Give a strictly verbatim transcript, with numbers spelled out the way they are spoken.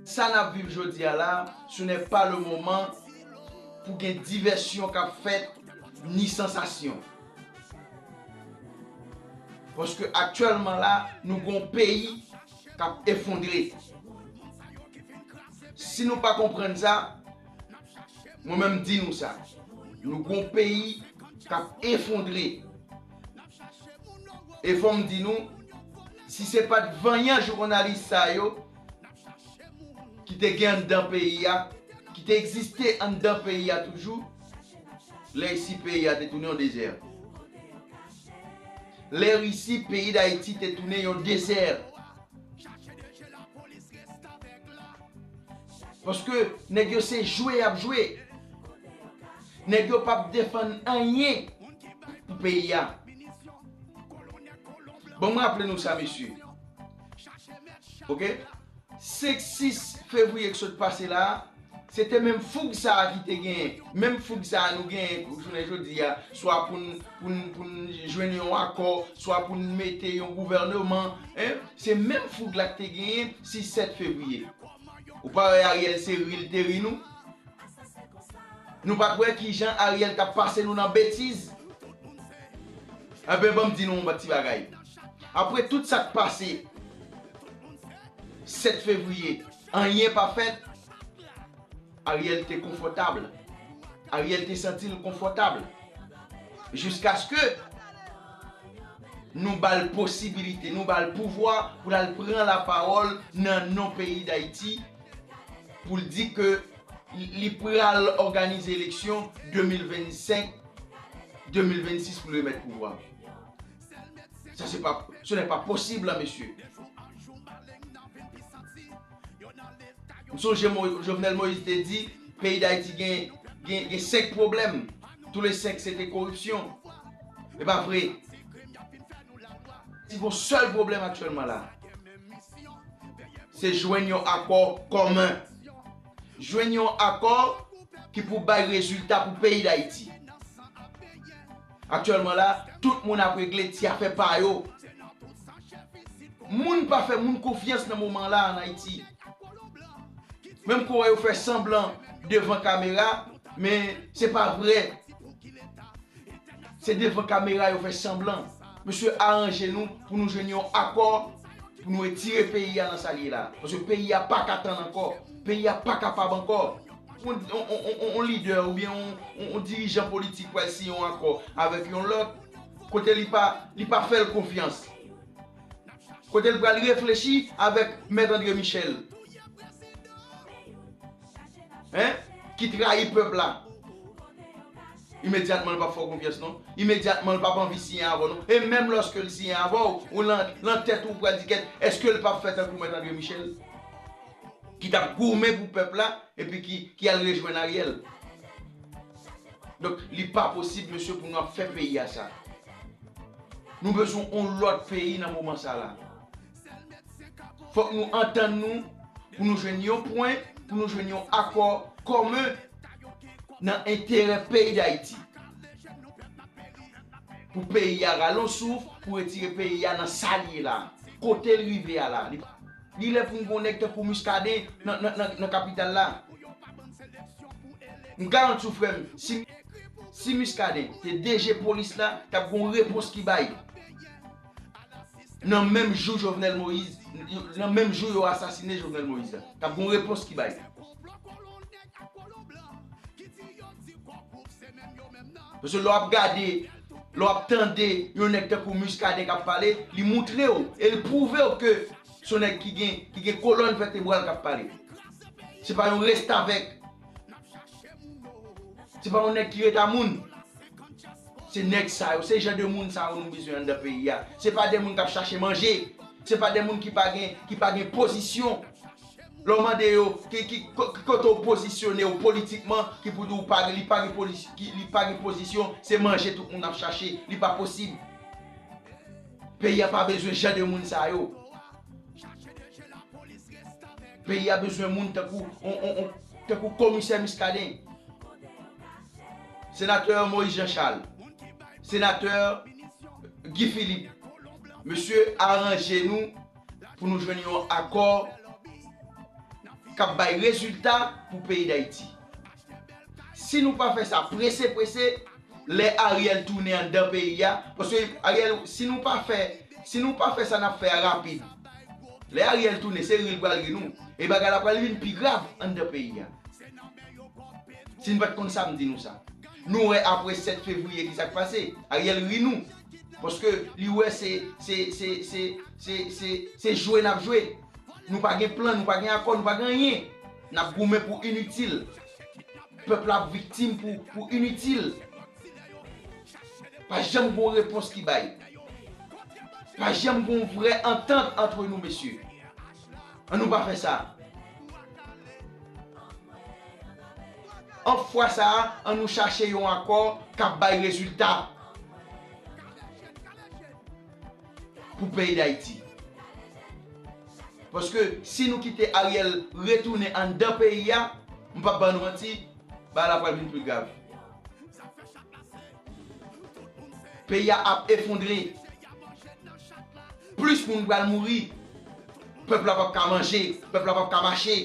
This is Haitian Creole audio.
Sa n ap viv jodi a la, ce n'est pas le moment pou gen divèsyon k ap fèt, ni sansasyon. Paske aktyèlman la, nou gon peyi k ap efondre. Si nou pa konprann sa, mwen menm di nou sa. Nou gon peyi k ap efondre. E fò m di nou, si se pa t vanyan jounalis sa yo ki te gen anndan peyi a, ki te egziste anndan peyi a toujou, lè isi peyi a te tounen yon dezè. Lè isi peyi Dayiti te tounen yon dezè. Paske nèg yo se jwe y ap jwe. Nèg yo p ap defann anyen pou peyi a. Bon, mwen raple nou sa, mesye. Oke? Senk, sis fevriye ki sot pase la a, se te menm foug sa a ki te genyen. Menm foug sa a nou genyen pou jounen jodi a, swa pou n, pou n, pou n jwenn yon akò, swa pou n mete yon gouvèneman, en. Se menm foug la ki te genyen sis, sèt fevriye. Ou pa wè Ariel se ri l te ri nou? Nou pa t wè kijan Ariel t ap pase nou nan betiz? Enben, ban m di nou yon ti bagay. Apre tout sa k pase sèt fevriye, anyen pa fèt. Ariel te konfòtab. Ariel te santi l konfòtab. Jiskaske nou ba l posibilite, nou ba l pouvwa pou l al pran lapawòl nan non peyi Dayiti, pou l di ke li pral òganize eleksyon de mil vennsenk, de mil vennsis pou l remèt pouvwa. Sa se pa, ce n'est pas possible, mesye. M sonje Mo-, Jovenel Moïse te di, peyi Dayiti gen, gen, gen senk pwoblèm. Tou le senk se te koripsyon. E pa vre. Ti gon sèl pwoblèm aktyèlman la. Se jwenn yon akò kòmen. Jwenn yon akò ki pou bay rezilta pou peyi Dayiti. Aktyèlman la, tout moun ap regle ti afè pa yo. Moun pa fè moun konfyans nan moman la ann Ayiti. Menm ke w wè yo fè sanblan devan kamera, men se pa vre. Se devan kamera yo fè sanblan. Mesye, aranje nou pou nou jwenn yon akò, pou nou retire peyi a nan sa l ye la. Paske peyi a pa ka tann ankò. Peyi a pa kapab ankò. Yon, yon, yon, yon, yon lidè oubyen yon, yon, yon dirijan politik pral siyen yon akò avèk yon lòt, kote li pa, li pa fè l konfyans. Kote l pral reflechi avèk Mèt André Michel. Hein? Ki trayi pèp la. Imedyatman, l p ap fè w konfyans, non. Imedyatman, l p ap anvi siyen avè w, non. E menm lòske l siyen avè w, ou lan, lan tèt ou, ou pral di, kèt, èske l p ap fè tankou Mèt André Michel? Ki t ap goumen pou pèp la, epi ki, ki al rejwenn Ariel. Donk, li pa posib, mesye, pou nou ap fè peyi a sa. Nou bezwen yon lòt peyi nan moman sa la. Fòk nou antann nou pou nou jwenn yon pwen, pou nou jwenn yon akò kòmen nan enterè peyi Dayiti. Pou peyi a rale yon souf, pou retire peyi a nan sa l ye la. Kote l rive a la. Li, li lè pou n gon nèg tankou Muscadin nan, nan, nan, nan kapital la. M garanti w, frè m, si, si Muscadin te D G polis la, t ap gon repons ki bay. Nan menm jou Jovenel Moïse, nan menm jou yo asasine Jovenel Moïse la, t ap gon repons ki bay. Paske lè w ap gade, lè w ap tande yon nèg tankou Muscadin k ap pale, li moutre w e li pwouve w ke se yon nèg ki gen, ki gen kolòn vètebral k ap pale. Se pa yon restavèk. Se pa yon nèg ki ret a moun. Se nèg sa yo, se jan de moun sa yo nou bezwen anndan peyi a. Se pa de moun k ap chache manje. Se pa de moun ki pa gen, ki pa gen pozisyon. Lè w mande yo, ki, ki, ko-, ki kote w pozisyone w politikman, ki pou di w pa, li pa gen polis-, ki, li pa gen pozisyon, se manje tout moun ap chache, li pa posib. Peyi a pa bezwen jan de moun sa yo. Peyi a bezwen moun tankou, on, on, on, tankou komisè Muscadin. Senatè Moïse Jean Charles. Senatè Guy Philippe. Mesye, aranje nou pou nou jwenn yon akò k ap bay rezilta pou peyi Dayiti. Si nou pa fè sa prese prese, lè Ariel tounen anndan peyi a, paske Ariel, si nou pa fè, si nou pa fè sa n ap fè a rapid, lè Ariel tounen, se ri l pral ri nou. E bagay la pral vin pi grav anndan peyi a. Si n pa t konn sa, m di nou sa. Nou wè apre sèt fevriye ki sa k pase. Ariel ri nou. Paske li wè se, se, se, se, se, se, se jwe n ap jwe. Nou pa gen plan, nou pa gen akò, nou pa gen anyen. N ap goumen pou initil. Pèp la ap viktim pou, pou initil. Pa janm gon repons ki bay. Pa janm gon vrè antant antre nou, mesye. An nou pa fè sa. An fwa sa a, an nou chache yon akò k ap bay rezilta pou peyi Dayiti. Paske si nou kite Ariel retounen anndan peyi a, m p ap ban nou manti, bagay la pral vin pi grav. Peyi a ap efondre. Plis moun pral mouri. Pèp la p ap ka manje, pèp la p ap ka mache.